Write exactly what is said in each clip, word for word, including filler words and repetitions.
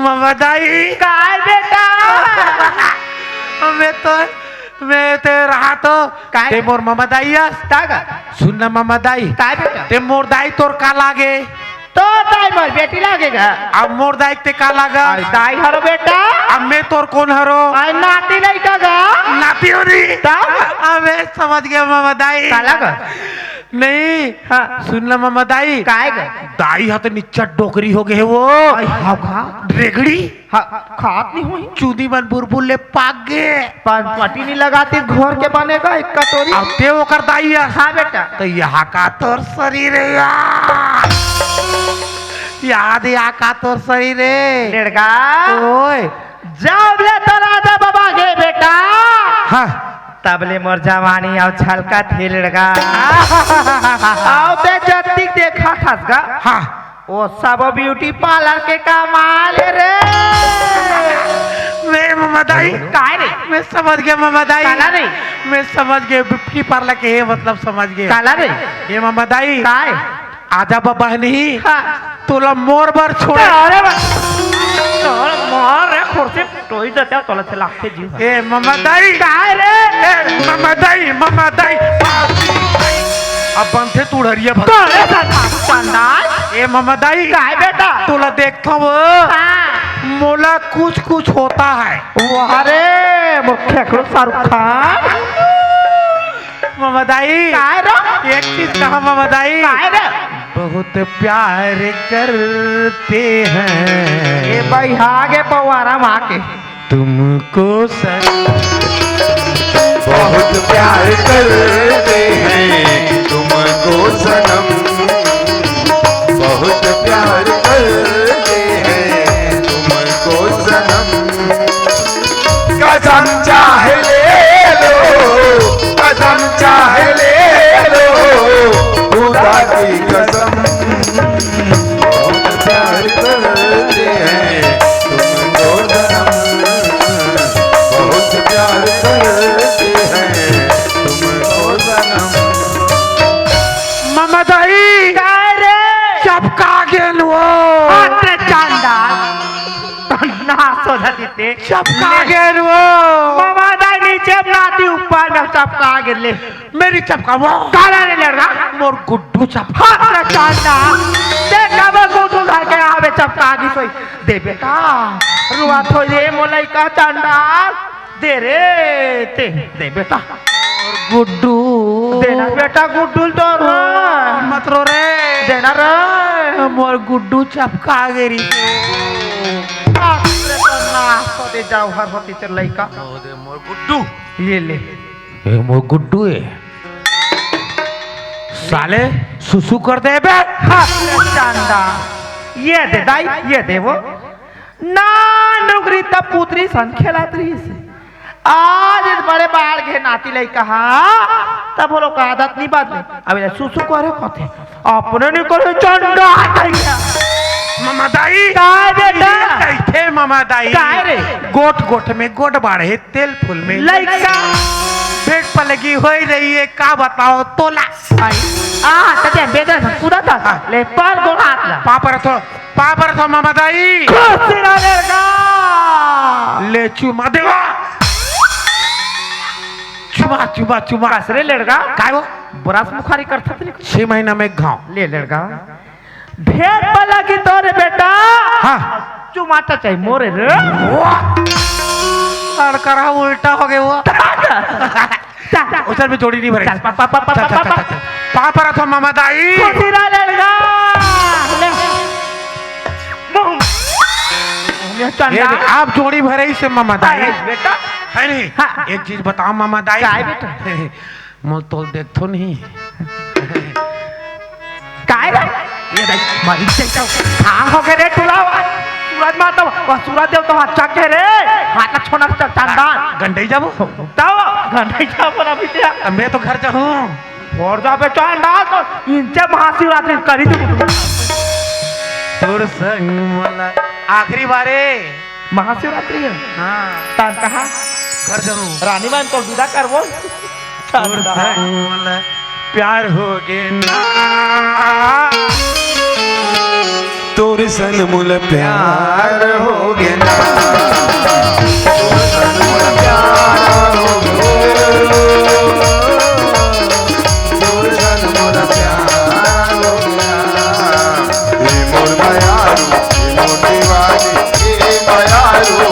ममा दाई। काय बेटा? मैं तो, मैं ते रहा तो, काय? ते मोर ममा दाई अस। का गा? सुन ना ममा दाई। काय बेटा? ते मोर दाई तोर का लागे? तो दाई मोर बेटी लागे गा। अब मोर दाई ते का लागा? अरे दाई हरो बेटा। अब मैं तोर कोन हरो? अरे नाती लइका गा। नाती हो नी। तब? अब मैं समझ गया ममा दाई। का लागा? नहीं। हाँ। सुन ना ममा दाई। काय गा? दाई हा तो निच्चट डोकरी हो गए वो। आई, हाँ गा। रेगड़ी। हाँ, खात नहीं हुई। चूनी मन बुलबुल ले पाक गे। पान पटी नहीं लगाती, घोर के बनेगा एक कटोरी। अब ते ओकर दाई अस। हाँ बेटा। तो यहाँ का तोर शरीर है यार। याद या का तोर शरीर है। लड़का। ओए। जब ले तो राजा बाबा गे बेटा। हाँ। तब ले मोर जवानी अउ छलकत हे लड़का। अउ ते जतिक देखत हस गा। हाँ। वो सब ब्यूटी पार्लर के कमाल हे रे। मैं ममा दाई। काय रे? मैं समझ गया ममा दाई। काला रे? मैं समझ गया ब्यूटी पार्लर के, ये मतलब समझ गया। काला रे? ये ममा दाई। काय? आजा बा बहनी। हाँ। तोला मोर बर छोड़े। अरे बा-, तोर मोर रे खुर्सी टोई देते तोला से लागथे जीव। ए ममा दाई। काय रे? ए ममा दाई, ममा दाई। अब बनथे तुड़हरिया भर। अरे बा-, बा-, बा-, ए ममा दाई। काय बेटा? तोला देखथव। हाँ। मोला कुछ कुछ होता है। वाह रे, मुख्य करो शाहरुख खान। ममा दाई। काय रे? एक चीज कहा ममा दाई। काय रे? बहुत प्यार करते हैं। ए भाई, आगे पवारा माँ के। तुमको स- बहुत प्यार करते हैं तुमको सनम, बहुत प्यार करते हैं तुमको सनम। कसम चाहे ले लो, कसम चाहे ले लो, खुदा की कसम। बहुत प्यार करते हैं तुमको सनम, बहुत प्यार करते हैं तुमको सनम। ममा दाई। काय रे? चपका गेन वो। अरे चांडाल। ना सोधा दीते। चपका गेन वो। ममा दाई नीचे नाती ऊपर में चपका गेन ले। मेरी चपका वो। काला रे लड़का। मोर गुड्डू चपका। अरे चांडाल। देख अब गुड्डू घर के आवे चपका गी सोई। दे बेटा। रुआ थोई रे मोलाई का चांडाल। दे रे, ते, दे बेटा। गुड्डू। देना बेटा गुड्डू ल तो रे। मत रो रे। देना रे। मोर गुड्डू चपका गे री। बाप रे, तो नाश तो दे जाओ हर होती तेरे लइका। ओ दे मोर गुड्डू। ये ले। ए मोर गुड्डू है। साले सुसु कर दे बे। हाँ, चांदा। ये दे दाई, ये दे वो। ना नुकरी तब पुतरी सन खेलत रहिस। आज बड़े बाढ़ गे नाती लइका हा, तब वो लोग का आदत नहीं बदले। अब ये सुसु करे कथे, अपने नहीं करे चंडा कहिया। ममा दाई। काय बेटा? ये कहिथे ममा दाई। काय रे? गोठ गोठ में गोठ बाढ़े, तेल फूल में लइका। पेट पलगी होई रही है, का बताओ तोला। आई। आ, तते बेटा कूदा था। हाँ। ले पर गोड़ हाथ ला। पाँव परत हों, पाँव परत हों ममा दाई। खुश रह लड़का। ले चुमा देवा। चुमा, चुमा, चुमा। कस रे लड़का? काय वो? बरास मुखारी करता तनी। छह महीना में एक घाव। ले लड़का। ढेर पलगी तोरे बेटा। हाँ। चुमाटा चाहिए मोरे रे। वाह! लड़का रहा उल्टा हो गया वो। चल, चल। उधर में जोड़ी नहीं भरे। चल, पा, पा, पा, पा, चल, चल, पा, चल, पा। चल, चल। पाँव परत हों ममा दाई। खुशी रह लड़का। ले। मुंह। ये चंदा। देख, आप जोड़ी भरे ही से ममा दाई। अरे बेटा। है नहीं? हाँ। एक चीज बताओ ममा दाई। काय बेटा? मोल तोल देखथो नहीं। काय रे? ये दाई, मरी जाई तो। कहाँ हो गए रे टुरा? सूरज माता, वो सूरज देव तो अच्छा के रे। हाथ ला छोना च-, चंदा। गंडई जाबो? तब गंडई जाबो ना बिटिया। मैं तो घर जाहूँ। और जाबे चंदा तो इनसे महाशिवरात्रि करी तू। तोर संग मला आखिरी बारे। महाशिवरात्रि है? हाँ। तान कहा? घर जाहूँ। रानी मान तो विदा करबो। तोर संग मोला प्यार होगे ना। तोर संग मोला प्यार होगे ना। तोर संग मोला प्यार होगे। तोर संग मोला प्यार होगे ना। ए मोर मयारू, ए मोर दीवानी, ए मयारू मोर।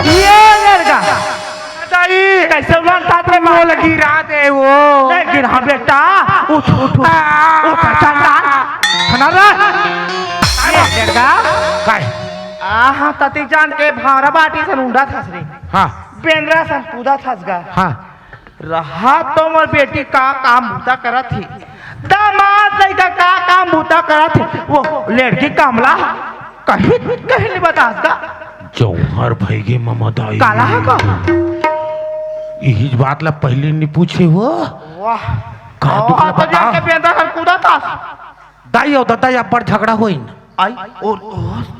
ये लड़का दाई। कैसे उड़ान साथ रे मार? वो लगी रात है वो। नहीं गिरा बेटा, उठ, उठ, उठ। आ। उठ, चल, चल। खाना रे। ये लड़का। काय? आहा, तती जान के भावरा बाटी सन उंडा थस रे। हाँ। बेंदरा सन कूदा थस गा। हाँ। रहा तो मोर बेटी का काम बूता करत ही। दामाद लइका का काम बूता करत ही। वो लड़की कमला कहीं, कहीं नहीं बतास का। जौहर भइगे ममताई। काला है का? इही बात ला पहले नहीं पूछे हो। वाह। का दुख ला तो बता? जाके बेंदा हर कूदा था। दाई अउ ददा अब्बड़ झगड़ा होइन। आई, और, और,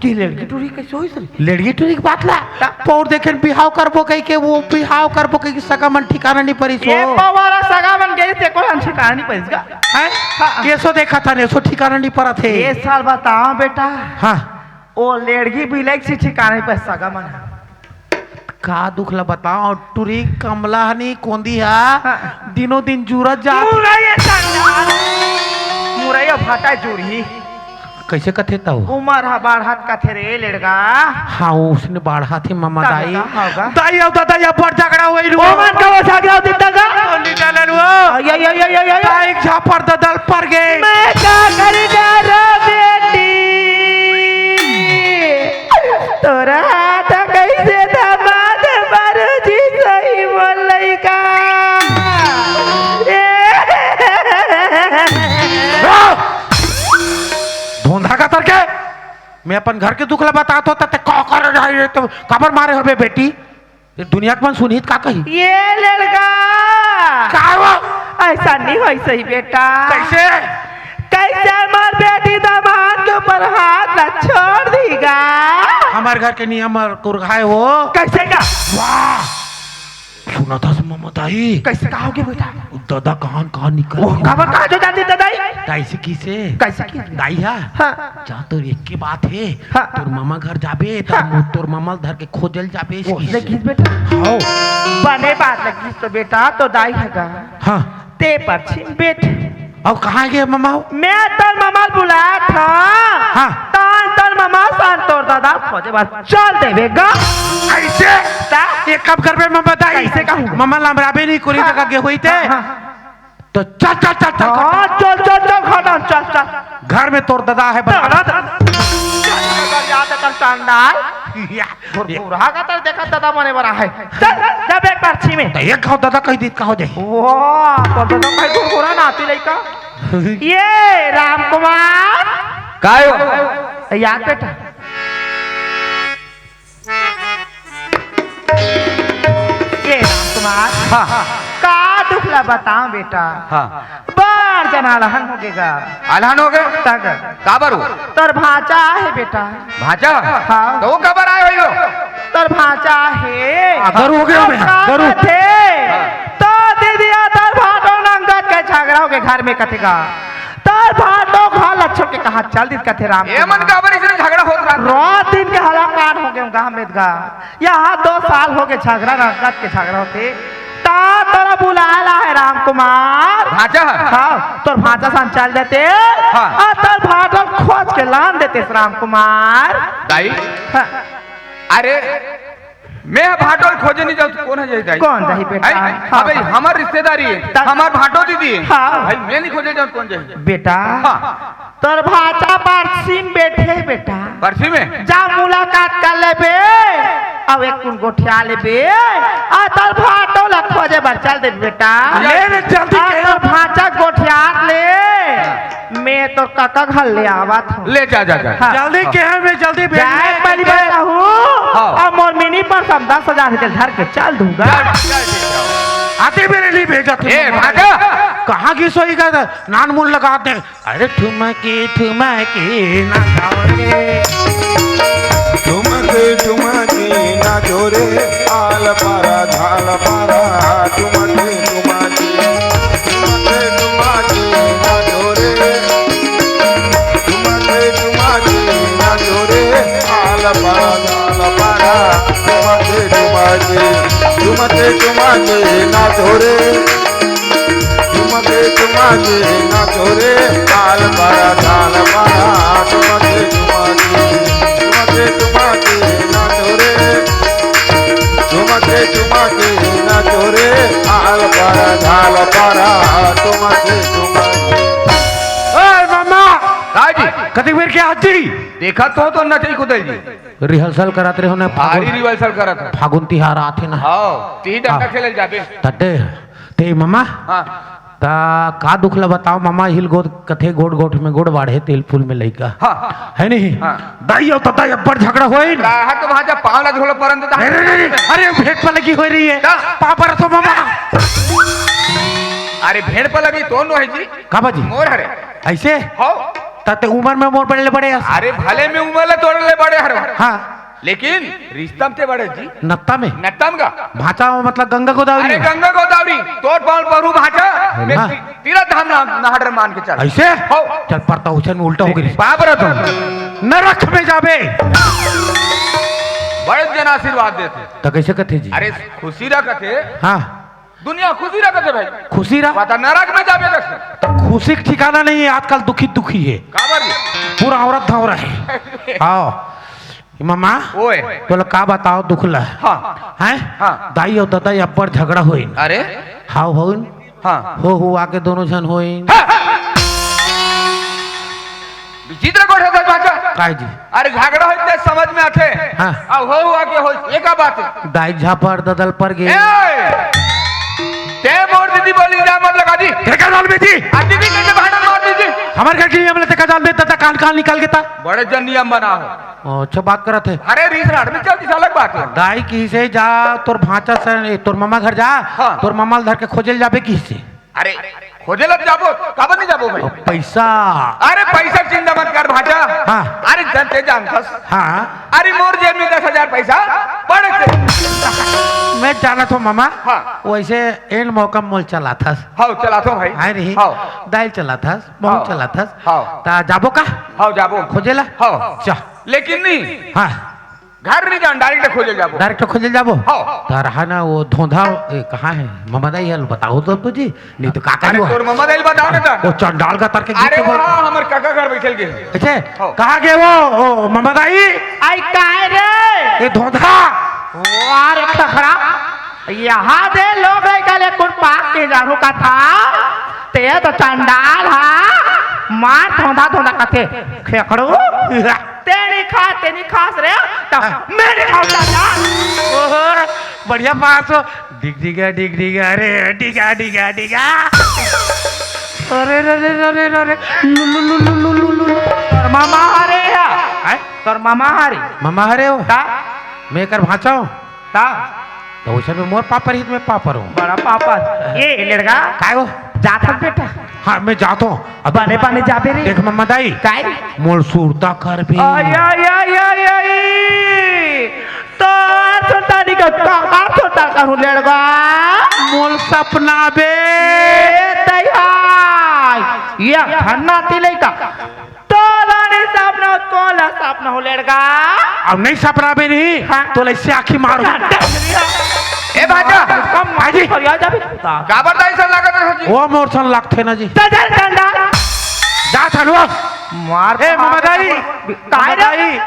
के लड़की टूरी कैसे होइस रे? लड़की टूरी के बात ला। ता- पौर देखेन बिहाव करबो कहि के, वो बिहाव करबो कहि के सगा मन ठिकाना नहीं परिस हो। ये पवारा सगा मन गए थे, कोई हम ठिकाना नहीं परिस गा। हैं? हाँ। ये सो देखा था ने, सो ठिकाना नहीं परा थे। ये साल बताओ बेटा। हाँ। ओ लड़की भी लाइक से ठिकाना नहीं परिस सगा मन। का दुख ला बताओ, टुरी कमला हनी कोंदी हा, हाँ। दिनों दिन जुरत जात। मुरैया चंडाल। मुरैया भाटा जुरही। कैसे कथे तव? उमर हा बाढ़त कथे रे लेड़गा। हाँ, उसने बाढ़ा थे ममा तब दाई। का होगा? दाई अउ ददा अब्बड़ झगड़ा होई रू। ओ मन का वो झगड़ा होती तगा? कोंदी डालन वो। आई, आई, आई, आई, आई, आई। दाई झापड़ ददल पर गए। मैं का करी जा रो बेटी? तोरा हाथ कैसे दामाद मारू जी सही बोल लइका। ए! धोंधा का तरके, मैं अपन घर के दुख ला बतात हो, तते का कर रहा है, तो काबर मारे होबे बेटी? ये दुनिया के मन सुनही त का कही? ये लड़का। का हो? ऐसा नहीं होई सही बेटा। कैसे? कैसे मोर बेटी दामाद के ऊपर हाथ ला छोड़ दीगा? हमार घर के नियम और कुरघाए हो। कैसे का? वाह! सुना था ममताई। कैसे का होगे बेटा? ददा कहान कहान निकल वो गया। काबर कहा जो जाती ददाई? कैसे किसे? कैसे की? दाई हा? हाँ। जा तोर एक के बात हे, हाँ। तोर मामा घर जाबे, त हाँ। मु-, तोर मामा ल धर के खोजल जाबे, वो इसकी। ले गीत बेटा। हाँ। बने बात लगिस तो बेटा, तो दाई हगा। हाँ। ते परछी बेट। अब कहाँ गए मामा? मैं तोर मामा ल बुलाया था। हाँ। तान तोर मामा सान तोर दादा खोजे बार चल देवे गा। ऐसे? ता? ये कब करबे मामा दाई? कैसे कहूँ? मामा लमराबे नहीं कोरी हाँ। जगह गे हुई ते। हाँ, हाँ। तो चल, चल, चल, चल, हाँ, चल। चल, चल, चल, खत्म, चल, चल। घर में तोर ददा है, बता। ददा, ददा। चल, चल, चल, चल, चंडाल। भुरभुरा का तर देखत ददा बने बर आहे। चल, जा बैठ परछी में। त एक घाव ददा कहि दीत का हो जाही? वाह, तो ददा कहि भुरभुरा नाती लइका। ये रामकुमार। काय हो? याद बेटा। ये रामकुमार। हाँ। का दुख ला बताओ बेटा। हाँ। बड़ जन अलहन हो गे गा। अलहन हो गे? तग। काबर हो? तोर भांचा आहे बेटा। भांचा? हाँ। तो वो काबर आए होही वो? तोर भांचा आहे। हाँ, गरू हो गे मैं, का गरू। कथे? हाँ। तो दीदी, तोर भांटो नंगत के झगड़ा हो गे घर में कथे गा। तोर भांटो घर ला छोड़ के कहाँ चल दीस कथे राम। ये मन काबर इसने झगड़ा होत रहा? रात दिन के हलाकान हो गे गाँव में गा। यहाँ दो साल हो गे झगड़ा, रंगत के झगड़ा होथे। ता तोला बुलाय ला हे राम कुमार। भांचा ह? हाँ, तोर भांचा सन चल देते। हाँ। अउ तोर भांचा खोज के लान देते राम कुमार। दाई? हाँ। अरे, मैं ह भांटो खोजे नहीं जाऊँ, कोन ह जाही दाई? कोन जाही बेटा? हैं? हाँ, अबे, हाँ। हमर रिश्तेदारी हे, ता- हमर भांटो दीदी हे। हाँ। भाई, मैं नहीं खोजे जाऊँ, कोन जाही? बेटा। हाँ। तोर भांचा परछी में बइठे हे बेटा। परछी में? जा मुलाकात कर लेबे, अउ एक कुन गोठिया लेबे, अउ तोर भांटो ला खोजे बर चल देबे बेटा। ले रे, जल्दी अउ के। तोर भांचा गोठियात ले, मैं तोर कका घर ले आवत हूँ। ले जा, जा, जा। हाँ। जल्दी के, मैं जल्दी जाए बेटा। पहली बार कहूँ, हाँ। अउ मोर मिनी पर्स में दस हजार के धर के चल दूंगा। चल, चल, चल, चल। आते मेरे लिए भेजा तू। ए, भांचा। कहाँ की सोई का नान मुन लगा दे। अरे ठुमके ठुमके नाचो रे। ठुमके ठुमके नाचो रे, आल पारा झाल पारा। ठुमके ठुमके, ठुमके ठुमके नाचो रे। ठुमके ठुमके नाचो रे, आल पारा झाल पारा। ठुमके ठुमके, ठुमके ठुमके नाचो रे। ठुमके ठुमके नाचो रे, आल पारा झाल पारा। ठुमके ठुमके, ठुमके ठुमके नाचो रे। ठुमके ठुमके नाचो रे, आल पारा झाल पारा। ठुमके ठुमके। ए मामा! का जी? कतिक बेर के आजी? देखत हो तो नचई कुदई जी। रिहर्सल करत रहे हो ना, भारी फागुन, रिहर्सल करत हे। फागुन तिहार आथे ना। हाँ, तिही डंडा हाँ। खेले जाबे। तटे, ते मामा? हाँ। ता का दुख ला बताओ मामा, हिल गोद कथे गोठ गोठ में गोड़ बाढ़े तेल फूल में लइका। हाँ। हे नहीं? हाँ। दाई अउ ददा अब्बड़ झगड़ा होय ना। कहा तो वहाँ जब पाँव ला धोलो परन तो अरे, अरे, अरे, अरे, भेंट पलगी हो रही है। का? पाँव परत हो मामा। अरे भेंट पलगी तो नो हे जी। का बाजी? मोर हरे। ऐसे? हो। ता ते उमर में मोर बड़े ले बड़े हस। अरे भले मैं उमर ले तोर ले बड़े हरे। हाँ। लेकिन रिश्ता में ते बड़े जी। नत्ता में? नत्ता में का? भांचा मतलब गंगा गोदावरी? अरे गंगा गोदावरी, तोर पाँव परू भांचा, अरे मैं हाँ। ती-, तीरथ धाम ना-, नहाडर मान के चल। ऐसे? हो। चल परता उछन में उल्टा हो गई। बाप रे तुम। नरक में जाबे। बड़े जन आशीर्वाद देथे। तो कैसे कथे जी? अरे खुशी रह कथे। हाँ। दुनिया खुशी रह कथे भाई। खुशी रह? पता नरक में जाबे कथे। तो खुशी का ठिकाना नहीं है, आजकल दुखी दुखी है। काबर? पूरा औरत धावरा है। हाँ। ए मामा, ओए। तोला का बताओ दुख ला। हाँ। हैं? हाँ। दाई अउ ददा अब्बड़ झगड़ा होइन। अरे? हाव होइन। हाँ। हो हो आके दोनों झन होइन। हाँ। विचित्र गोठ हे भांचा। काय जी? अरे झगड़ा होय ते समझ में आथे। हाँ। अउ हो हो आके होय, ये का बात हे? दाई झापड़ ददा ल पर गे। ए! ते मोर दीदी बोली जा मत लगा जी। ठेका डाल में जी। आ दीदी कैसे भांडा मार दीजिए? हमर घर के नियम ले ठेका डाल में, ददा कान कान निकाल के ता। बड़े जन नियम बना हो। ओ, अच्छा बात करत हे। अरे रीस राड़ में चल, किस अलग बात हे। दाई किसे जा, तोर भांचा से, ए, तोर मामा घर जा, हाँ। तोर मामा ल धर के खोजे ल जाबे किसे। अरे, खोजे ल जाबो, काबर नहीं जाबो भाई? ओ, पैसा। अरे पैसा चिंता मत कर भांचा। हाँ। अरे जन ते जानथस। हाँ। अरे मोर जेब में दस हजार पैसा पड़े थे। मैं जानत हो मामा। हाँ। वैसे एन मौका मोल चलाथस। हाँ, चलाथो भाई। हाय रे। हाँ। दाई ल चलाथस, बहुत हाँ। चलाथस। हाँ। ता जाबो का? हाँ, जाबो। खोजे ला? हाँ। जा। लेकिन नहीं। हाँ। घर नहीं जान, direct खोजे जाबो। Direct खोजे जाबो? हाँ। त रहा ना वो धोंधा, ए, कहाँ हे? ममा दाई हल बताओ तो तुझी, नहीं तो का अरे करियो? तोर ममा दाई ल बताओ ना त। वो चंडाल का तर के अरे गिर के वो बोल। हाँ, हमर काका घर बैठल गे। अच्छा, हाँ। कहाँ गे वो, ओ, ममा दाई? आई काहे रे? ए धोंधा। वाह रे खखरा। यहाँ दे लोग है कले कुन पाक के जानू का था। ते तो चंडाल हा। मार धोंधा धोंधा कथे। खेकड़ू। ते नहीं खा, ते नहीं खास रे, त हाँ। मैं नहीं खाऊं दादा। ओहो, बढ़िया पास हो। डिग डिगा, डिग डिगा, अरे, डिगा, डिगा, डिगा। अरे, रे, रे, रे, रे, रे, रे। लु, लु, लु। तोर मामा हरे या? हैं? तोर मामा हरे? मामा हरे हो? ता? मैं कर भांचा हूँ। ता? त वइसन में मोर पापर ही त मैं पापर हूँ। बड़ा पापर। ए लड़का। काय हो? जात हस बेटा? हाँ, मैं जात हूँ। अब बने बने जाबे रे। देख मम्मा दाई। काय? मोर सुरता करबे। आई, आई, आई, आई, आई। तोर सुरता नहीं कर, तोर सुरता करूँ लड़का। मोर सपना बे। ए, तई हाय। ये खन्ना ती लइका। तोला नहीं सपना हो, तोला सपना हो लड़का। अब नहीं सपना भी नहीं, हाँ। तोला इससे आँखी मारो। ए भांचा। हाँ जी। फरियाद जाबे। काबर दाई सन लागत है जी? वो मोर सन लागथे ना जी। चल, चल, चल, चल। जा चलो। मार ए, ममा दाई। काय रे? ममा दाई।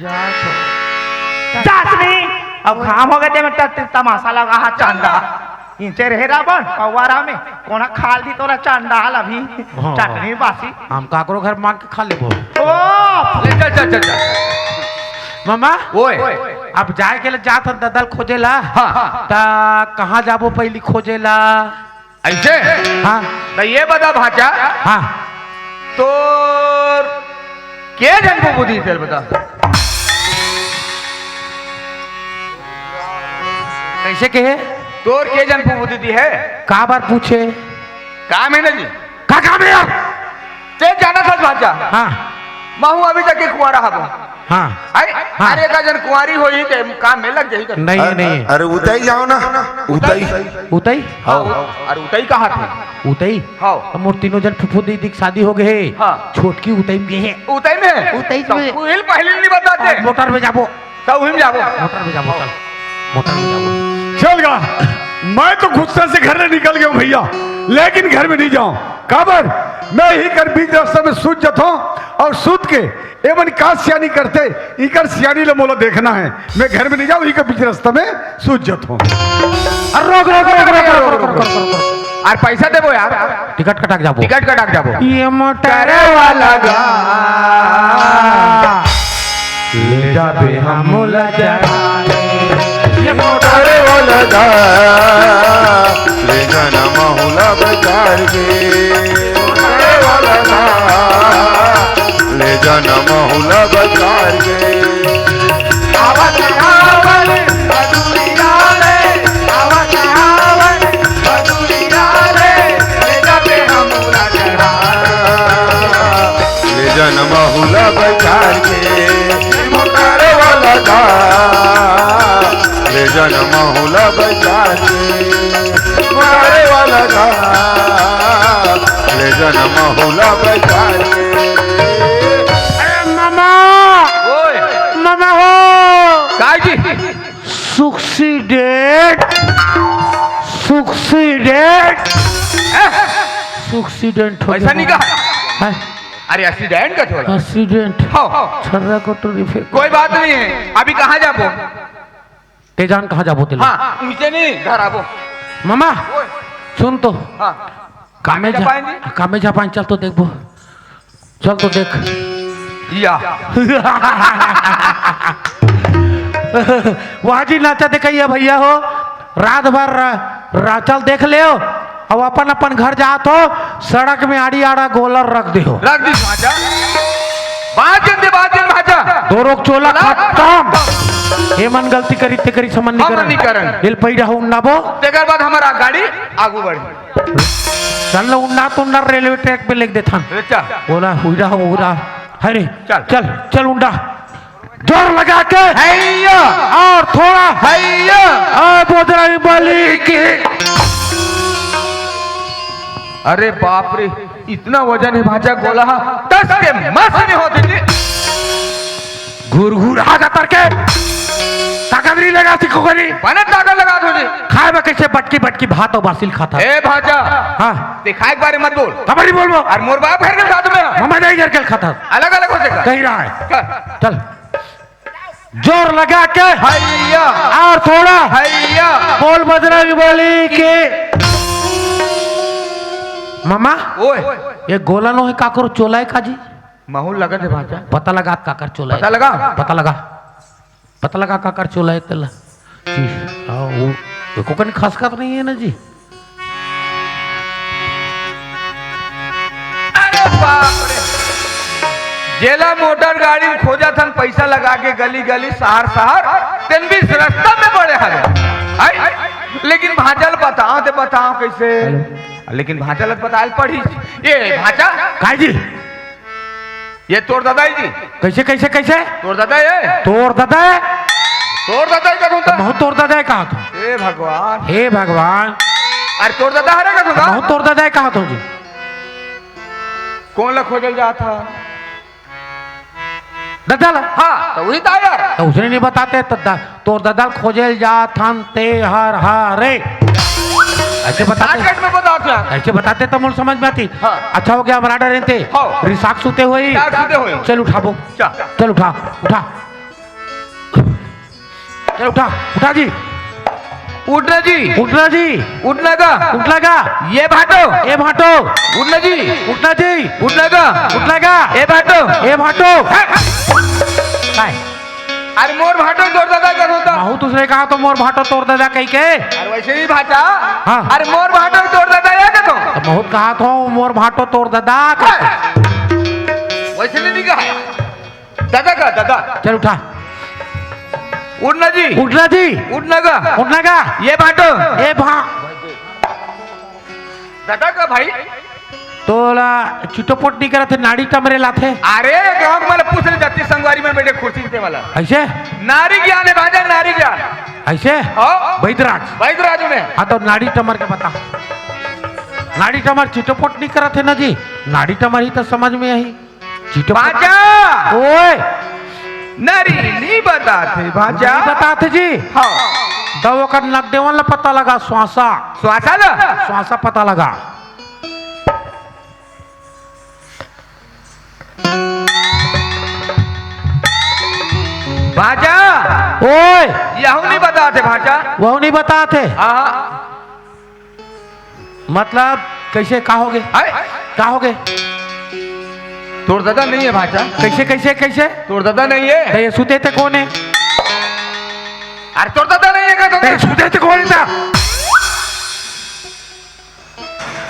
जा तो। जास नहीं। अब घाम हो गए ते में त-, तमाशा लगा हा चंदा। इंचे रहे रावण, पवारा में, कोना खाल दी तोला चंडाल अभी, हाँ। चटनी बासी। हम काकरो घर मांग के खा लेबो। ओ! ले चल, चल, चल, चल। मामा, ओए। अब जाए के ले जात हन ददल खोजे ला। हाँ, हाँ। त कहाँ जाबो पहली खोजे ला? ऐसे? हाँ। त ये बता भांचा। हाँ। तोर के जन को बुद्धि तेल बता। कैसे कहे? तोर के जन फुफुदी दी है? का बार पूछे? काम है ना जी? का काम है यार? ते जाना था भांचा। हाँ। महू अभी तक के कुंवारा हबो। हाँ। आई? हाँ। अरे का जन कुंवारी होई ते काम में लग जाई कर। नहीं, अरे, नहीं। अरे उतई जाओ ना। उतई। उतई? हाँ। अरे उतई कहाँ थे? उतई? हाँ। अब मोर तीनों जन फुफुदी दिख शादी हो गए। हाँ। छोटकी उतई में है। उतई में? उतई में। तो पहले नहीं बताते। मोटर में जाबो। तब उही में जाबो। मोटर में जाबो, चल। मोटर में जाबो। चल गा, मैं तो गुस्से से घर से निकल गया हूँ भैया, लेकिन घर में नहीं जाऊँ। काबर? मैं इही कर बीच रास्ता में सूत जथों और सूत के एमन का सियानी करते, इकर सियानी ले मोला देखना है। मैं घर में नहीं जाऊँ, इही कर बीच रास्ता में सूत जथों। अरे रोक, रोक, रोक। और पैसा देबो यार। टिकट कटा के जाबो। टिकट कटा के जाबो। ये मोटर वाला गा। ले जाबे हमला चढ़ाने। ये मोटर वाला गा। ले जाना महुला बजार के। मोटर वाला गा। ले जाना महुला बजार के। आवत आवत मधुरिया रे, आवत आवत मधुरिया रे, ले जाबे हमला चढ़ा। ले जाना महुला बजार के, मोटर वाला गा। ले जाना महुला बजार के, मोटर वाला गा। ले जाना महुला बजार के। अरे मामा! ओए! मामा हो! काय जी? सुक्सीडेंट, सुक्सीडेंट, ए? सुक्सीडेंट हो वैसा गया। नहीं कहा। हैं? अरे, एक्सीडेंट का थोड़ा। एक्सीडेंट। हाँ। छर्रा कटोरी फेंक। कोई बात नहीं है, अभी कहाँ जाबो? ते जान कहाँ जाबो तेला? हाँ, नीचे नहीं, घर आबो। मामा, ओए। सुन तो। हाँ। कामे जा जा, पाएंगे? कामे जा पाएंगे, चल तो देखबो। चल तो देख। या। वाह जी, नाचा देखइया भैया हो, रात भर रा-, राचल देख लेव, अउ अपन अपन घर जात हो, सड़क में आड़ी आड़ा गोलर रख दे हो। रख दी भांचा। बात जन दे, बात जन भांचा। दो रोक चोला बोला? खत्म। एमन गलती करी, ते करी समन नहीं हम करन। नहीं करन। एल पैडा हो उन्नाबो। तेकर बाद हमारा गाड़ी आगू बढ़ी। चल ना, उन्ना तो उन्ना रेलवे ट्रैक पे लेग देथन। अच्छा। ओला हुईरा हो, हुईरा। अरे, चल। चल, चल उंडा। जोर लगा के। हैया। और थोड़ा। हैया। और बजरंग बली की। अरे बाप रे, इतना वजन है भांचा गोला हा, दस के मस नहीं होते जी। घुरघुरा गतर के। ताकत नहीं लगा सिखो करी। बने ताकत लगा दो जी। खाए में कैसे बटकी बटकी भात और बासिल खाता? ए भांचा। हाँ। दिखाए के बारे मत बोल। खबर नहीं बोलबो। और मोर बाप घर के साथ में। ममा नहीं घर के खाता। अलग अलग हो जाएगा। कहीं रहा है। चल। चल। जोर लगा के। हैया। और थोड़ा। हैया। बोल बजरंग बली के। मामा। ओए। ये गोला नो है काकरो चोला है का जी? महूँ लगत हे भांचा। पता लगा काकर चोला हे। पता लगा? पता लगा। पता लगा काकर चोला हे तेला। जी, हाँ, वो, वो कोकन खसकत नहीं है ना जी। अरे बाप रे। जेला मोटर गाड़ी में खोजत हन, पैसा लगा के गली गली, शहर शहर, तेन बीच रस्ता में पड़े हवे। हैं? लेकिन भांचा ल बताओ, ते बताओ कैसे? हेलो। लेकिन भांचा ल बताए ल पड़ी। ए भांचा। काय जी? ये तोर ददा हे जी। कैसे, कैसे, कैसे? तोर ददा हे। तोर ददा हे? तोर ददा हे कथों त। महूँ तोर ददा हे कथों। हे भगवान। हे भगवान। अरे तोर ददा हरे कथों त। महूँ तोर ददा हे कथों जी। कोन ला खोजे ल जात हस? ददा ला। हाँ, त उही त यार। त उसने नहीं बताते त द-, तोर ददा ल खोजे ल जात हन ते हर हरे। ऐसे बताते। Shortcut में बतात हन। ऐसे बताते त मोला समझ में आतिस। हाँ। अच्छा हो गया, हमर order रहते। हाँ। रिसाक सुते होही। रिसाक सुते होही। चल उठाबो। चल। चल उठा, उठा। चल उठा, उठा जी। उठ ना जी। उठ ना जी। उठ ना गा। उठ ना गा। ये भांटो। ये भांटो। उठ ना जी। उठ ना जी। उठ ना गा। उठ ना गा। ये भांटो। ये भांटो। काय? अरे मोर भांटो तोर ददा कथों त। महूँ तुझे कहा तो मोर भांटो तोर ददा कही के। अरे वैसे ही भांचा। हाँ। अरे मोर भांटो तोर ददा हे कथों। त महूँ कहा तो मोर भांटो तोर ददा कही के। वैसे नहीं कहा। ददा का, ददा। चल उठा। उठ ना जी। उठ ना जी। उठ ना गा। उठ ना गा। ये भांटो। ए भा- ददा का भाई। तोला चिटोपोट नहीं करत हे, नाड़ी टमरे लाथे। अरे, गाँव के मन ल पूछ ले, जतिक संगवारी मन बइठे कुर्सी ते मन ला। ऐसे? नारी ज्ञान हे भांचा, नारी ज्ञान। ऐसे? हाँ। बैदराज। बैदराज में। हाँ, त नाड़ी टमर के बता। नाड़ी टमर चिटोपोट नहीं करत हे ना जी, नाड़ी टमर ही त समझ में आही। चिटोपोट। भांचा! ओए! नारी नहीं बताते, भांचा। नहीं बताते जी। हाँ। त ओकर नकडेवन ला पता लगा, श्वासा। श्वासा ला? श्वासा पता लगा। भांचा! ओए! यहू नहीं बताते, भांचा। वहू नहीं बताते। हाँ। मतलब, कैसे, का होगे? हाय। का होगे? तोर ददा नहीं हे भांचा। कैसे, कैसे, कैसे? तोर ददा नहीं हे। त ये सुते ते कोन हे? अरे तोर ददा नहीं हे का तोर? त ये सुते ते कोन हे त?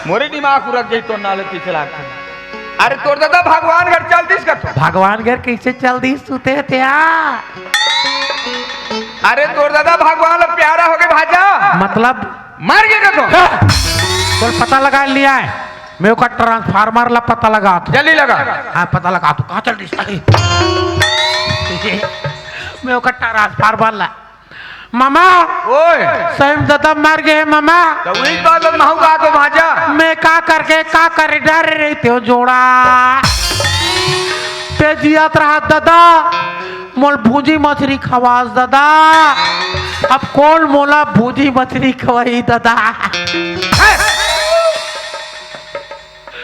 मोरे दिमाग उरक जाही तोर नाले पीछे लागथे। अरे तोर ददा भगवान घर चल दिस कथों। भगवान घर कैसे चल दिस सुते ते आ? अरे तोर ददा भगवान ला प्यारा होगे भांचा। मतलब? मर गे कथों। हाँ। तोर पता लगा लिया हे। मैं ओकर transformer ला पता लगात हँव। जल्दी लगा। हाँ, पता लगात हँव। कहाँ चल दिस? अरे। मैं ओकर transformer ला। मामा। ओए। सही म ददा मर गे हे मामा। त उही बात ल महूँ कहा तो भांचा। मैं का करके का करे डरे रहितेंव जोड़ा। ते जियत रहा ददा। मोला भूंजी मछरी खवास ददा। अब कोन मोला भूंजी मछरी खवाही ददा?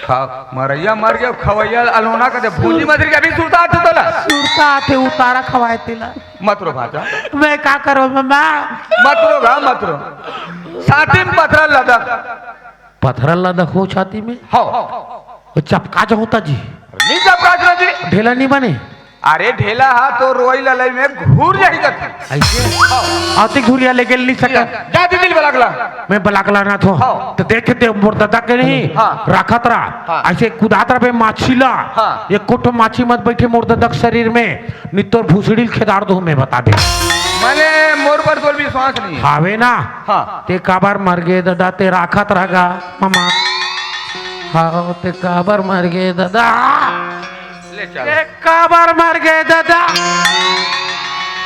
खा-, मरइया मर गे, खवइया ल अलोना कथे। भूंजी मछरी के अभी सुरता आथे तोला? सुरता आथे, उतारा खवाए तेला। मत रो भांचा। मैं का करों मामा? मत रो गा, मत रो। छाती म पथरा ल लदक। पथरा ल लदक हो छाती में? हाँ। वो चपका जाहूँ त जी। नहीं चपका जी। ढेला नहीं बने? अरे ढेला हा तो रोई ललई में घूर जाही कथे। ऐसे? हाँ। अतिक दूरिहा लेगे ल नहीं सकँव। जा दीदी ल बलाक ला। मैं बलाक लानत हँव। हाँ। त देखे ते मोर ददा के नहीं, हाँ। राखत रहा। हाँ। ऐसे कुदात रहा बे माछी ला। हाँ। एको ठो माछी मत बइठे मोर ददा के शरीर में, नहीं त तोर भुसड़ी ल खेदार दूहूँ मैं बता देंव। माने मोर पर तोर विश्वास नहीं हे। हावे ना? हाँ। ते काबर मर गे ददा, ते राखत रह गा मामा। हाँ, ते काबर मर गे ददा? ले चल। ते काबर मर गे ददा?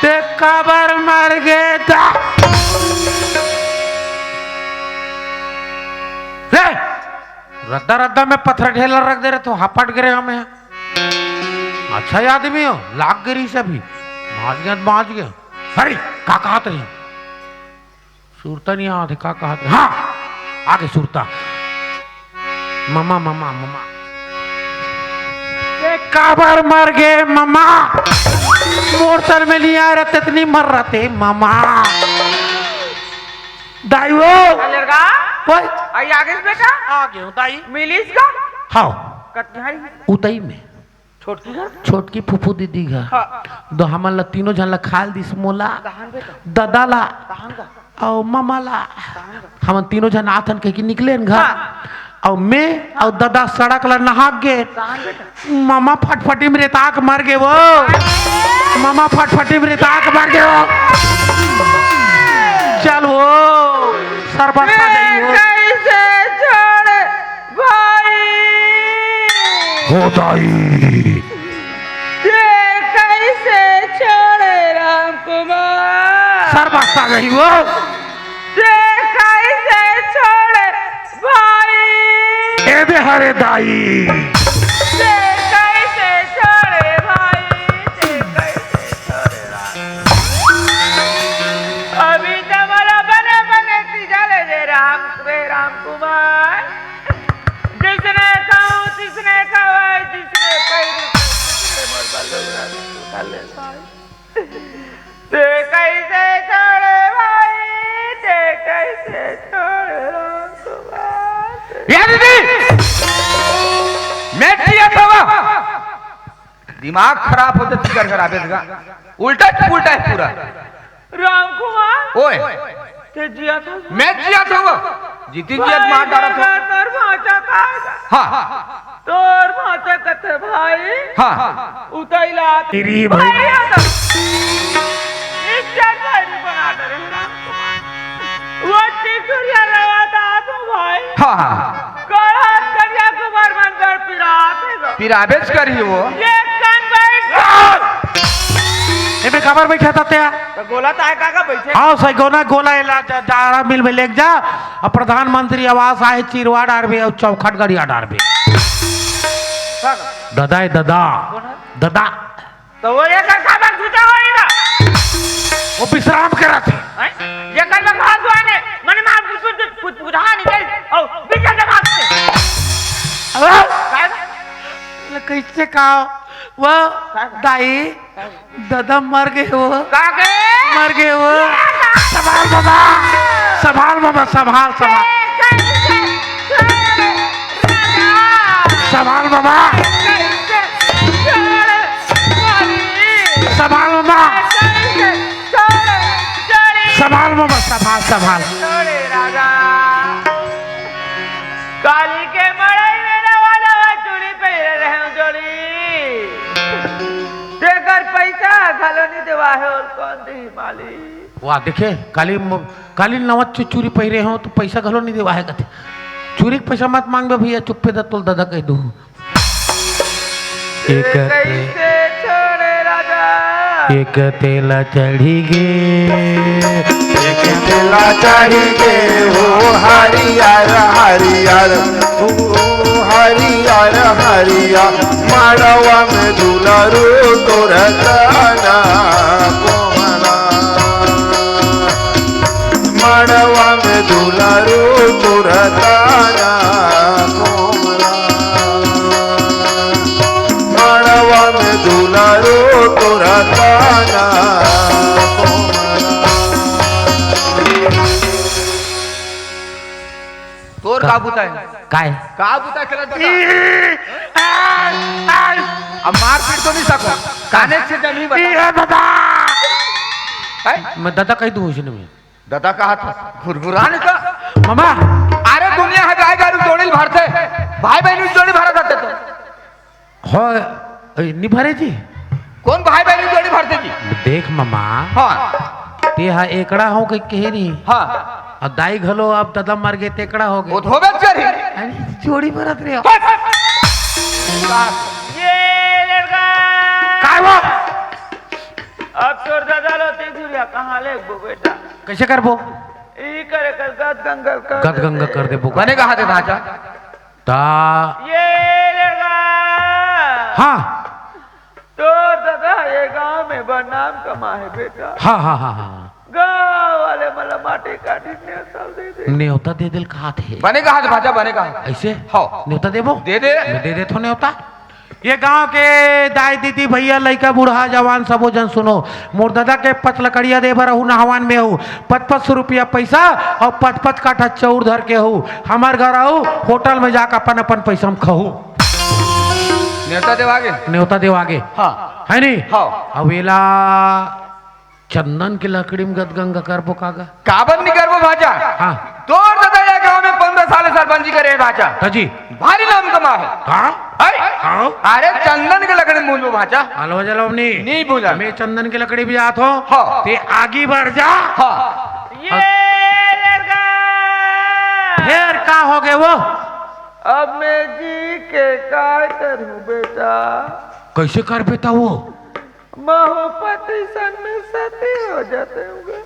ते काबर मर गे दा-, ले! रद्दा रद्दा में पथरा ढेला रख दे रहे तो हपट गे रहे हमें। अच्छा आदमी हो, लाग गे रहिस अभी। बाँच गे, बाँच गे। अरे, का कहत रहे? सुरता नहीं आवत हे, का कहत रहे? हाँ, आगे सुरता। ममा, ममा, ममा। ते काबर मर गे, ममा? मोर सर में नहीं आ रहा, तेतनी मर रहा ते, ममा। दाई वो। अलरगा? ओए। आई आगे से बेटा? आ गयो, दाई। मिलिस का? हाँ। कतिहारी? उतई में। छोटकी घर? छोटकी फूफू दीदी घर। हाँ। दो हमन ला, तीनों झन ला खाल दिस, मोला, कहान बेटा? ददा ला, कहान का? अउ ममा ला। कहान का? हमन तीनों झन आथन कहिके निकलेन घर। हाँ। अउ मैं अउ ददा सड़क ला नहाक गे। कहान बेटा? ममा फटफटी में रेताक मर गे वो। ममा फटफटी में रेताक मर गे वो। चल वो, सरबस आ जाई वो। कैसे छोड़ भाई। हो दाई। ते कैसे छोड़े राम कुमार? सर बादशाह रही वो। ते कैसे छोड़े भाई? ए दे हरे दाई। ते कैसे छोड़े भाई? ते कैसे छोड़े राम? अभी तो मोला बने बने तीजा ले दे राम, रे राम कुमार। जिसने खाऊं, जिसने खवाए, जिसने पहनू, जिसने मोर बल्लू रानी उठा ले भाई। ते कैसे छोड़े भाई, ते कैसे छोड़े राम कुमार? ए दीदी, मैं जियत हवं। दिमाग खराब होथे, फिकर खराब हे, देखा, उल्टा पुल्टा हे पूरा। राम कुमार, ओए। ते जियत हस? मैं जियत हवं। जीती जियत भाई मार डारत हवं। तोर भांचा का? हाँ। तोर भांचा कथे भाई। हाँ। उतैला तेरी भाई। भाई आता। इज्जत भाई बना दे रे राम कुमार। वो टिकुरिया रवा था तो भाई। हाँ, हाँ। कड़ा करिया कुमार मन कर पिरात हे गा। पिराबेच करही वो। ये कन बैठ। एमे काबर बैठा था त्या? तो गोला तो आय काका बैठे। हाँ, सही गोना गोला एला जा-, जाड़ा मिल में लेके जा। अब प्रधानमंत्री आवास आय चिरवा डारबे अउ चौखट गड़िया डारबे। का? ददा ए ददा। कौन है? ददा। तो वो एकर काबर झूठा होई ना? वो विश्राम करत हे। हैं? एकर में कहा दुआने, मने मार कुछ, कुछ, कुछ बुझा नहीं गई। ओ, बीच में मार दे। अरे! काय? ले कैसे का? वो का? दाई, का? ददा मर गे वो। का गे? मर गे वो। संभाल बाबा, संभाल बाबा, संभाल, संभाल। संभाल बाबा। संभाल बाबा। संभाल बाबा, संभाल, संभाल। काली के मड़ई में नवा नवा चूड़ी पहिरे रहेंव जोड़ी। तेकर पइसा घलो नइ देवा हे, अउ कौन देही मालिक? वाह, देखे, काली म-, काली नवा चु-, चूड़ी पहिरे हंव, त पइसा घलो नइ देवा हे कथे। चूड़ी के पइसा मत मांगबे भइया, चुप्पे द तोल ददा कहि दूं। एक ते-, कइसे छोड़े राजा? एक तेला चढ़ी गे। एक तेला चढ़ी गे हो हरियर हरियर, ओ हरियर हरियर, मड़वा में दुलरू तोर ताना कोमला। मड़वा में दुलरू तोर ताना कोमला। मड़वा में दुलरू तोर ताना कोमला। तोर का बुता हे? काय? का बुता खेलत बता? ई, आ, आ। अब मारपीट तो नहीं सको। काने से जमीन बता। ई हे दादा। हैं? मैं दादा कहि दूं इसने में। दादा कहा था, घुरघुराने का। मामा। अरे दुनिया हे गाय गरू जोड़ी भरथे, भाई बहन जोड़ी भरत हे तो। हो, ए, नि भरे जी। कौन भाई बहन जोड़ी भरथे जी? देख मामा। हाँ। ते हा एकड़ा हो के कहे नहीं। हाँ। अउ दाई घलो अब ददा मर गे, तेकड़ा हो गे। वो तो होबे करी। अरे, जोड़ी भरत रहे हो। बस। ये लड़का। काय वो? अब तोर ददा लो ते घुरिया कहाँ लेगबो बेटा? कइसे करबो? ई करे कर गद गंगा कर गद गंगा कर देबो। बने कहा दे भांचा। ता ये लड़का। हाँ। तोर ददा ये गांव में बदनाम कमा हे बेटा। हाँ, हाँ, हाँ, हाँ। गांव वाले मन ला माटी काटी नेवता दे दे। नेवता दे देल कहाथे। बने कहा भांचा, बने कहा। अइसे? हाँ। नेवता देबो? दे दे। मैं दे देथों नेवता। ये गांव के दाई दीदी भइया लइका बूढ़ा जवान सबो झन सुनो। मोर ददा के पचलकड़िया दे बर अहू नहवान में हूँ। पच पच सौ रुपया पइसा अउ पच पच काठा चउर धर के हूँ। हमर घर आऊ होटल में जाके अपन अपन पइसा में खाहू। नेवता देवा गे। नेवता देवा गे। हाँ। है नहीं? हाँ। अब एला चंदन के लकड़ी में गदगंगा करबो का गा? काबर नहीं करबो भांचा? हाँ। तोर ददा ये गांव में पंद्रह साल सरपंची करे हे भांचा। हाँ जी। भारी नाम कमा हे। हाँ? है? हाँ। अरे चंदन के लकड़ी में भूंजबो भांचा। अलवा जलवा नहीं। नहीं भूंजा। मैं चंदन के लकड़ी बजात हों। हाँ। ते आगी बढ़ जा। हाँ। ये लड़का। फिर का हो गए वो? अब मैं जी के काय करूं बेटा? कैसे कर बेटा वो? महू पति सन में सती हो जाते होंगे।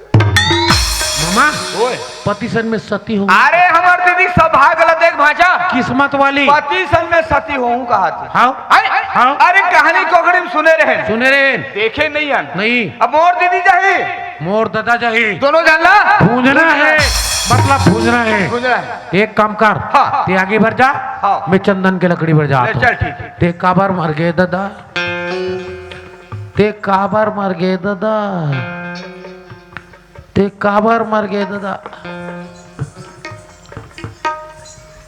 मामा, ओए। पति सन में सती हो। अरे हमर दीदी सौभाग्य ला देख भांचा। किस्मत वाली। पति सन में सती होहूं कहा थे। हाँ। हैं? हाँ। अरे कहानी कोखड़ी में सुने रहे। सुने रहे। देखे नहीं हन। नहीं। अब मोर दीदी जाही। मोर ददा जाही। दोनों झन ला? भूंजना हे। मतलब भूंजना हे। भूंजना हे। एक काम कर। हाँ। ते आगी बढ़ जा। हाँ। मैं चंदन के लकड़ी बढ़ जा ले तो। चल ठीक हे। ते काबर मर गए ददा? ते काबर मर गे ददा? ते काबर मर गे ददा?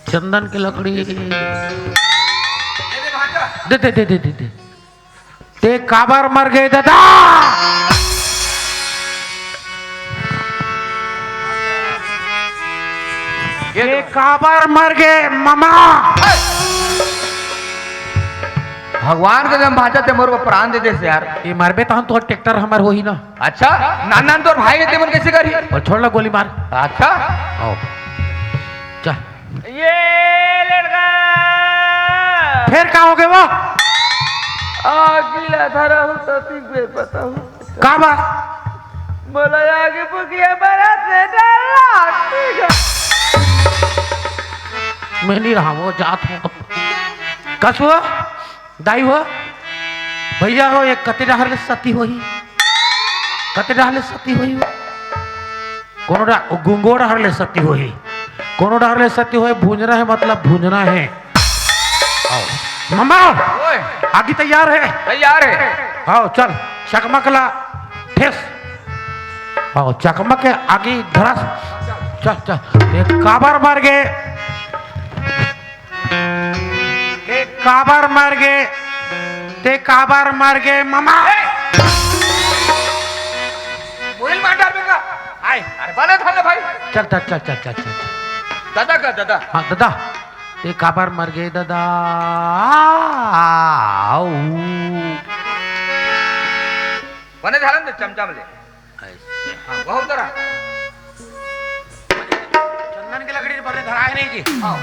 चंदन के लकड़ी। दे, दे, दे, दे, दे, दे। ते काबर मर गे ददा? ये ते काबर मर गे ममा? भगवान के जम भांचा ते मोर को प्राण दे देस यार। ये मरबे तहन तो ट्रैक्टर हमर होही ना। अच्छा, नान नान तोर भाई हे, ते मन कैसे करही? और छोड़ ला गोली मार। अच्छा। आओ। चल। ये लड़का। फिर का हो गए वो? आगी ला धरा हूँ तो तीन बेर बताऊँ। का बा? मोला आगे पुगिया बरत से डर लागथे गा। मैं नहीं रहा, वो जात हूँ। कस हुआ? दाई हो, भैया हो, ये कते डहर ले सती होही? कते डहर ले सती होही वो? कोनो डा-, गुंगो डहर ले सती होही, कोनो डहर ले सती होही। भूंजना हे, मतलब भूंजना हे। आओ। ममा, ओए। आगी तैयार हे? तैयार हे। आओ, चल, चकमक ला ठेस। आओ, चकमक के आगी धरस। चल, चल। ये काबर मर गे? ते काबर मर गे? ते काबर मर गे, ममा? मोबाइल मार डाल बेटा। आय। अरे बने धन भाई। चल, चल, चल। दादा का दादा। हाँ, दादा। ते काबर मर गे, दादा? आओ। बने धरन दे चमचा में ले। ऐसे। हाँ, बहुत तरह। चंदन के लकड़ी पर धरा है नहीं जी। हाँ।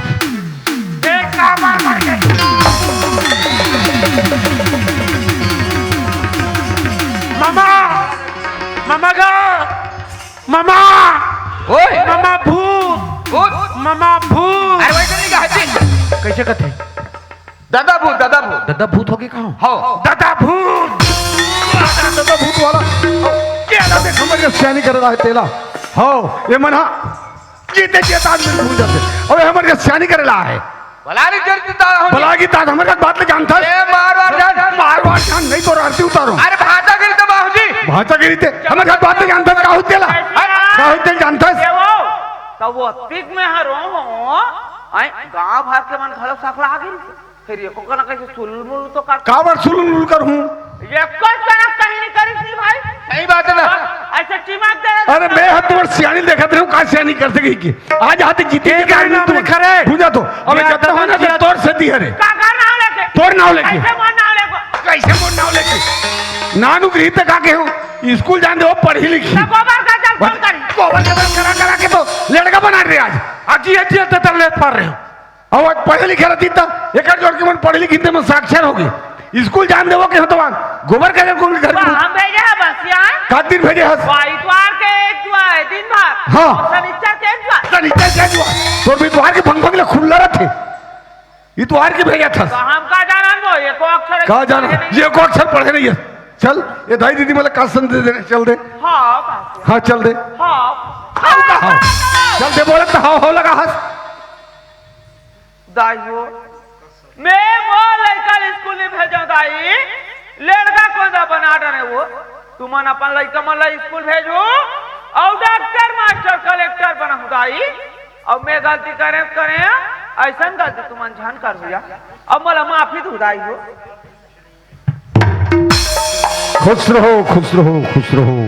एक का मार मार के। मामा, मामा गा, मामा, ओए। मामा भूत, भूत। मामा भूत। अरे वैसे नहीं कहा जी। कैसे कथे? दादा भूत, दादा भूत। दादा भूत होगे का हो? हो। दादा भूत। दादा भूत वाला। के ला देख हमर के सियानी करे ला हे तेला। हो, ये मन हा। जीते जीता आदमी भूल जाथे। अबे हमर के सियानी करे ला हे। भला नहीं जर जीता हो। भला की तात हमर के बात ले जानता हे। ए, मार वार जान। मार वार जान नहीं तो आरती उतारो। अरे भाषा गिरी तो बाबूजी। भाषा गिरी ते। हमर के बात ले जानता हे, का होते ला? अरे। का होते जानता हे? ये वो, तब वो अतीक में हरो हो। आई, गांव भर के मन घलो सकला आ गिरी। फिर एको कना कैसे सुलमुल तो कर। काबर सुलमुल करहूं? एको कना कहीं नहीं करिस नहीं भाई। सही बात है ना? ऐसे चिमक दे। अरे मैं हा तुम्हार सियानी देखत रहूं, का सियानी कर सकी की? आज हाथ जीती एक की कहानी नाम तुम लिखा रे। बुझा तो। अबे ये जब तक दादा होना जी तो तोर से दी हरे। का, का नाम लेके? तोर नाम लेके। कैसे मोर नाम लेके? कैसे मोर नाम लेके? नानू गृहित का के हो? स्कूल जान दे, वो पढ़ी लिखी। तो गोबर का जल कौन करी? गोबर का जल करा करा के तो लड़का बना रहे आज। अजी, अजी, अजी, तो लेत पड़ रहे हो। अउ आज पढ़े लिखे रहती त एकर जोर के मन पढ़े लिखे ते मन साक्षर होगे। स्कूल जान देवो के हो तो गोबर करे कोन घर के हम भेजे है बस यार। का दिन भेजे हस? वो इतवार के एक दुआ है दिन भर। हाँ। और शनिचर के एक दुआ। शनिचर के एक दुआ। तोर भी इतवार के भंग भंग ले खुल्ला रहथे। इतवार के भेजत हस। तो हम का जानन वो एको अक्षर का जाना? ये को अक्षर पढ़े नहीं है। चल, ये दाई दीदी मला का संदेश देने चल दे। हाँ, बस। हाँ, चल दे। हाँ। हाँ। चल दे बोले तो हाँ, हाँ लगा हस। दाई हो, मैं मोर लइका ल स्कूल नहीं भेजो दाई, लड़का कोन दा बना डरे वो। तुमन अपन लइका मन ला स्कूल भेजो, अउ डॉक्टर, मास्टर, कलेक्टर बनाहू दाई, अउ मैं गलती करे, करे, अइसन गलती तुमन झन करहू या, अब मोला माफी दे दाई हो। खुश रहो, खुश रहो, खुश रहो।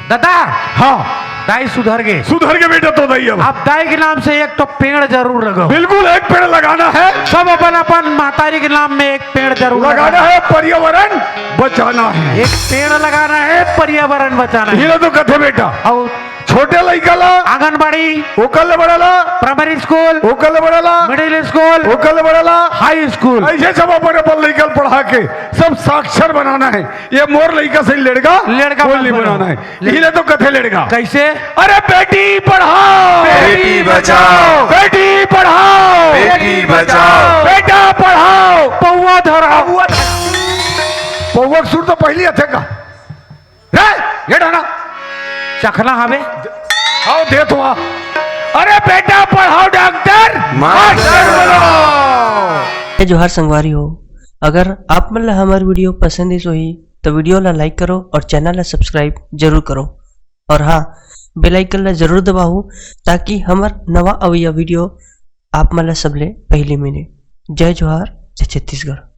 दादा, हाँ। दाई सुधर गे। सुधर गे बेटा तोर दाई अब। अब दाई के नाम से एक तो पेड़ जरूर लगाओ। बिल्कुल, एक पेड़ लगाना है। सब अपन अपन महतारी के नाम में एक पेड़ जरूर लगाना लगाना है। पर्यावरण बचाना है। एक पेड़ लगाना है, पर्यावरण बचाना है। ये तो कथे बेटा। अउ छोटे लइका ला आंगनबाड़ी, ओकर ले बड़ा ला primary school, ओकर ले बड़ा ला middle school, ओकर ले बड़ा ला high school। अइसे सब अपन अपन लइका ल पढ़ा के सब साक्षर बनाना है। ये मोर लइका से लेड़गा, लेड़गा कोई मत नहीं बनाओ। बनाना है। ले- इही ले तो कथे लेड़गा। कैसे? अरे बेटी पढ़ाओ, बेटी बचाओ। बेटी पढ़ाओ, बेटी बचाओ। बेटा पढ़ाओ, पौवा धराओ। पौवा के सुर तो पहिली आथे का? रे, ये डाना। चखना हवे। आओ, दे तो आ। अरे बेटा, पढ़ाओ डॉक्टर, मास्टर बनाओ। जय जोहार संगवारी हो, अगर आप मन ला हमर video पसंद आइस होही, तो video ला like करो और channel ला subscribe जरूर करो। और हाँ, bell icon ला जरूर दबाओ, ताकि हमर नवा अवइया video आप मन ला सबले पहली मिले। जय जोहार, जय छत्तीसगढ़।